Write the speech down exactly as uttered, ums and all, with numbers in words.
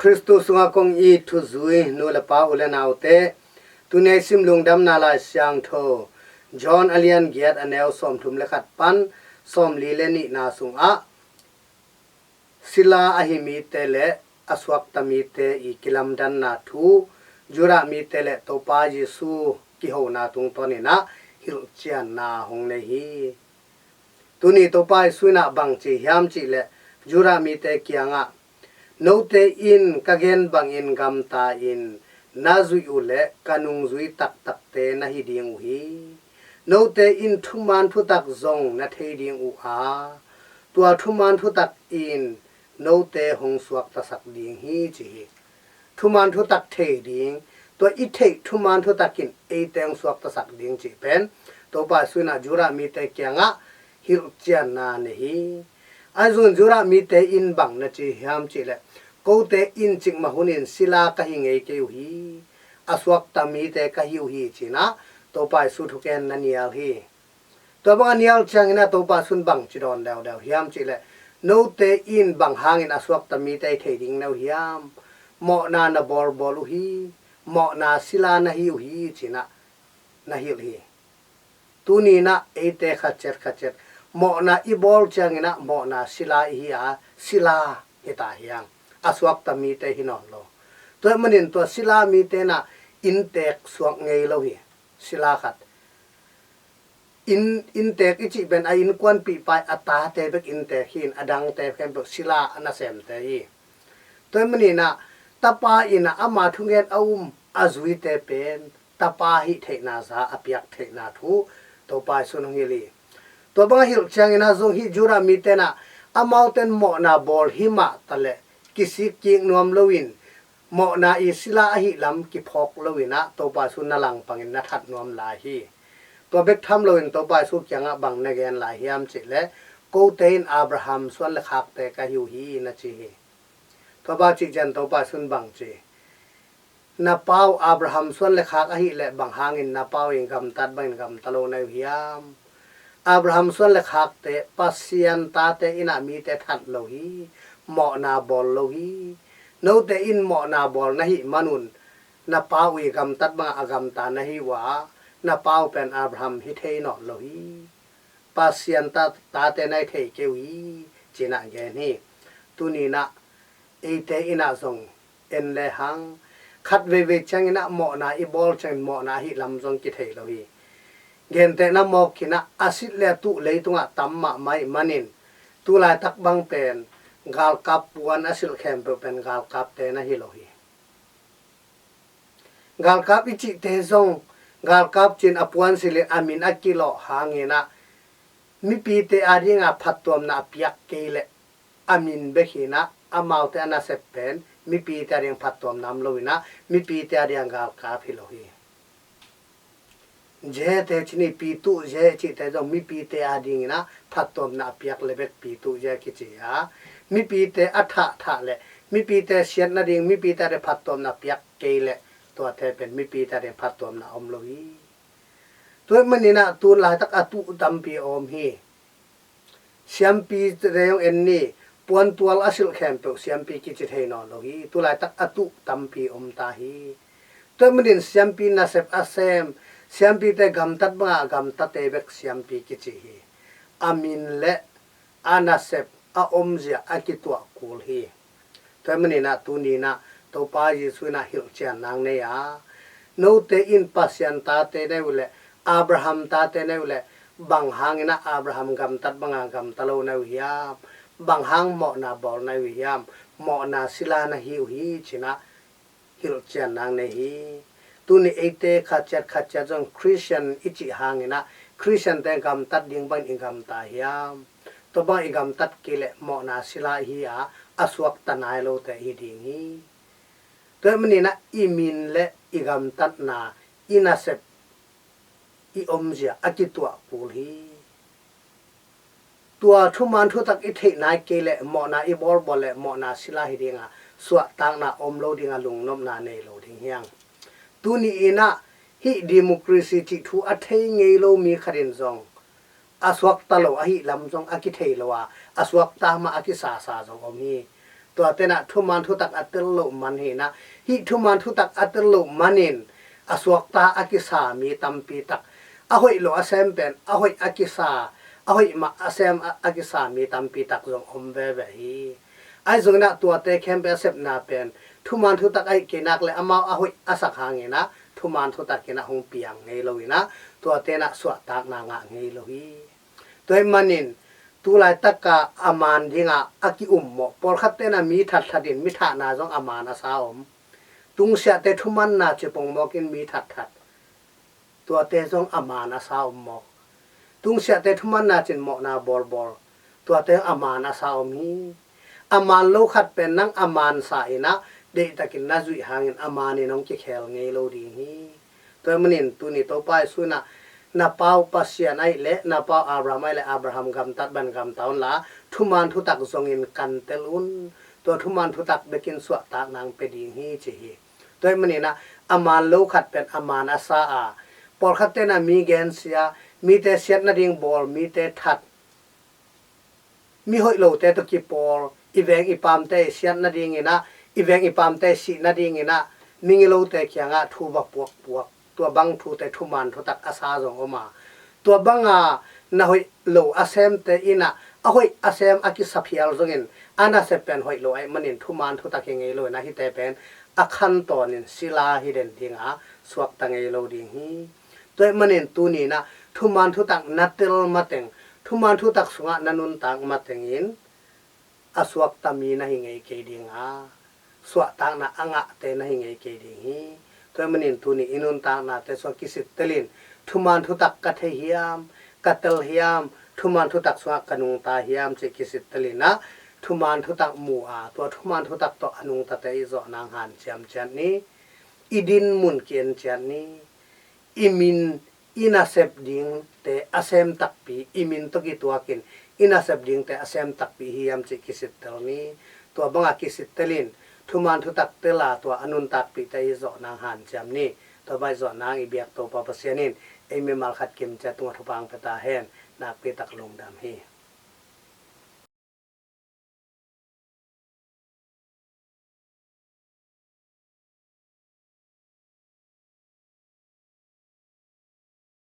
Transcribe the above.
Khristu sungah kong it thuzui nu le pa, u le naute, tuni a i sim Lungdamna Lai Siangtho John a lian giat, a neu sawmthum le khat pan sawmli le nihna sungah sila ahi mite le a suakta mite i kilamdanna thu, Judah mite le Topa Jesu kihona tungtawnin ah hilhcianna hong nei hi. Tuni Topa Jesu in ah bang ci hiam cih leh, Judah mite kiangah, "Note in ka gen bangin gamta in na zuih uh leh ka nungzui taktakte na hi ding uh hi. Note in thuman thutak zong na thei ding uh a, tua thuman thutak in note hong suaktasak ding hi," ci hi. Thuman thutak thei ding, tua i theih thuman thutak in eite hong suaktasak ding cih pen Topa Jesu in ah Judah mite kiangah hilhcianna nei hi. Ahi zongin Judah mite in bang na ci hiam cih leh, "Kote in cikmah hunin sila ka hi ngei kei uh hi, a suakta mite ka hi uh hi," ci-in ah Topa Jesu thugen na nial hi. Tua bang a nial ciangin ah Topa Jesu in bang ci dawn deudeu hiam cih leh, "Note in bang hangin a suakta mite i thei ding na uh hiam? Mawhna na bawlbawl uh hi, mawhna sila na hi uh hi," ci-in ah na hilh hi. Tuni in ah eite khatciat khatciat mawhna i bawl ciangin ah mawhna sila i hi a, sila hi ta hi hang, a suakta mite hi nawn lo. Tua ahih manin tua sila mite in ah inntek suak ngei lo hi. Sila khat, inn, inntek i cih pen a innkuanpihpa in a tate bek inntek hi-in, a dangte khempeuh sila a nasemte hi. Tua ahih manin ah tapa in ah ama thugen a um a zuite pen tapa hih theihna za a piak theihna thu Topa Jesu in hong hilh hi. Tua bang a hilh ciangin ah zong hih Judah mite in ah amaute in mawhna bawl hi mah ta leh kisik kik nuam loin, mawhna i sila ahih lam kiphawk loin ah Topa Jesu na langpangin na that nuam lai hi. Tua bek tham loin Topa Jesu kiangah bang na gen lai hiam cih leh, "Kote in Abraham suan le khakte ka hi uh hi," na ci hi. Tua bang cih ciang Topa Jesu in bang ci, "Na pa uh Abraham suan le khak ahih leh bang hangin na pa uh in gamtat bangin gamta lo na hi uh hiam? Abraham suan le khakte, Pasian tate in ah mite that lo hi, mawhna bawl lo hi. Note in mawhna bawl na hih manun na pa uh i gamtat bangah a gamta na hi uh a, na pa uh pen Abraham hi thei nawn lo hi. Pasian ta, tate na hi thei kei uh hi," ci-in ah gen hi. Tuni in ah eite in ah zong en le hang, khat veivei ciangin ah mawhna i bawl ciangin mawhna ahih lam zong kithei lo hi. Gentehna mawk in ah a silh le a tuh leitungah tam mahmah ahih manin, tu laitak bang pen galkap puan a silh khempeuh pen galkapte na hi lo hi. Galkap i cihte zong, galkap ci-in a puan silhin a min a kilawh hangin ah mipite adingah phattuamna a piak kei leh a min bek hi-in ah, amaute a nasep pen mipite ading phattuamna om lo-in ah mipite ading galkap hi lo hi. Jete cih ni, Pyithu Jay cihte zong mipite adingin ah phattuamna a piak le bek Pyithu Jay kici a, mipite a thahthah le mipite siat nading, mipite ading phattuamna a piak kei leh tuate pen mipite ading phattuamna om lo hi. Tua ahih manin ah tu laitak a tuh tampi a om hi. Siampi te zong en ni, puantual a silh khempeuh siampi kici thei nawn lo hi. Tu laitak a tuh tampi om ta hi. Tua ahih manin siampi nasep a sem, siampite gamtat bangah gamtate bek siampi kici hi. A min le a nasep a omzia a kituah kul hi. Tua ahih manin ah tuni-in ah Topa Jesu in ah hilhcian nang nei a, note in Pasian tate na hi uh leh, Abraham tate na hi uh leh, bang hangin ah Abraham gamtat banga gamta lo na hi uh hiam? Bang hang mawhna bawl na hi uh hiam? Mawhna sila na hi uh hi, ci-in ah hilhcian nang nei hi. Tuni eite khatciat khatciat zong Khristian i cih hangin ah Khristiante gamtat ding bangin i gamta hiam? Tua bang i gamtat kei leh mawhna sila i hi a, a suakta nai lote i hi ding hi. Tua ahih manin ah i min le i gamtatna, i nasep, i omzia a kituah kul hi. Tua thuman thutak i theih nai kei leh mawhna i bawlbawl leh mawhna sila hi ding a, suahtakna om lo ding a, lungnopna nei lo ding hi hang. Tuni-in ah hih democracy cih thu a thei ngei lo mi khat in zong a suakta lo ahih lam zong a kithei lo a, a suakta mah a kisasa zong om hi. Tua tenah thuman thutak a tel loh man hinah, hih thuman thutak a tel loh manin a suakta a kisa mi tampi tak, a hoih lo a sem pen a hoih a kisa, a hoih mah a sem a, a kisa mi tampi tak zong om veve hi. Ahi zonginah tuate khempeuh a sepna pen thuman thutak ahih kei nak le amau a hoih a sak hanginah thuman thutak inah hong piang ngei lo inah, tua tenah suahtakna ngah ngei lo hi. Tua ahih manin tu laitaka a man dingah a ki-ummawh, pawlkhat tenah mi thatthat in mi thahna zong a man a sa om. Tungsiahte thumanna ci pongmawk in mi thatthat, tuate zong a man a sa om mawk. Tungsiahte thumanna cin mawhna bawlbawl, tuate a man a sa om hi. A man lo khat pen nang a man sa inah deihtakin na zuih hangin a manin hong kikhel ngei lo ding hi. Tua ahih manin tuni Topa Jesu inah, na pa uh Pasian ahih leh na pa uh Abraham ahih leh Abraham gamtat bang gamta unla, thuman thutak zongin kan tel un. Tua thuman thutak bekin suahtakna hong pia ding hi ci hi. Tua ahih maninah a man lo khat pen a man a sa a, pawlkhat tenah mi gensia, mite siat nading bawl, mite that, mi hoih lote tawh kipawl, i veng i pamte i siat nadinginah, i veng i pamte i sih nadinginah, migilote kiangah thu va puakpuak, tua bang thute thuman thutak a sa zong om a, tua banga na hoih lo a semte inah a hoih a sem a kisa phial zongin a nasep pen hoih lo ahih manin thuman thutak hi ngei lo inah hihte pen a khantawnin sila hi den dinga suakta ngei lo ding hi. Tua ahih manin tuni inah thuman thutak na tel mateng, thuman thutak sungah na nuntak matengin a suakta mi na hi ngei kei dinga, suahtakna a ngahte na hi ngei kei ding hi. Tua ahih manin tuni i nuntaknate sungah kisittelin, thuman thutak ka thei hiam, ka tel hiam, thuman thutak sungah ka nungta hiam cih kisittelinah thuman thutak mu a, tua thuman thutak tawh a nungtate i zawh nang hanciam ciat ni. I din mun ki-en ciat ni. I min i nasep dingte a sem takpi, i min tawh kituakin i nasep dingte a sem takpi hi hiam cih kisittel ni. Tua banga kisittelin thuman thutak tela tua a nuntakpihte i zawh nang hanciam ni. Tua bang i zawh nang i biak Topa Pasian in ei mimal khat kimcia tungah thupha hong pia ta hen. Nakpi tak lungdam hi.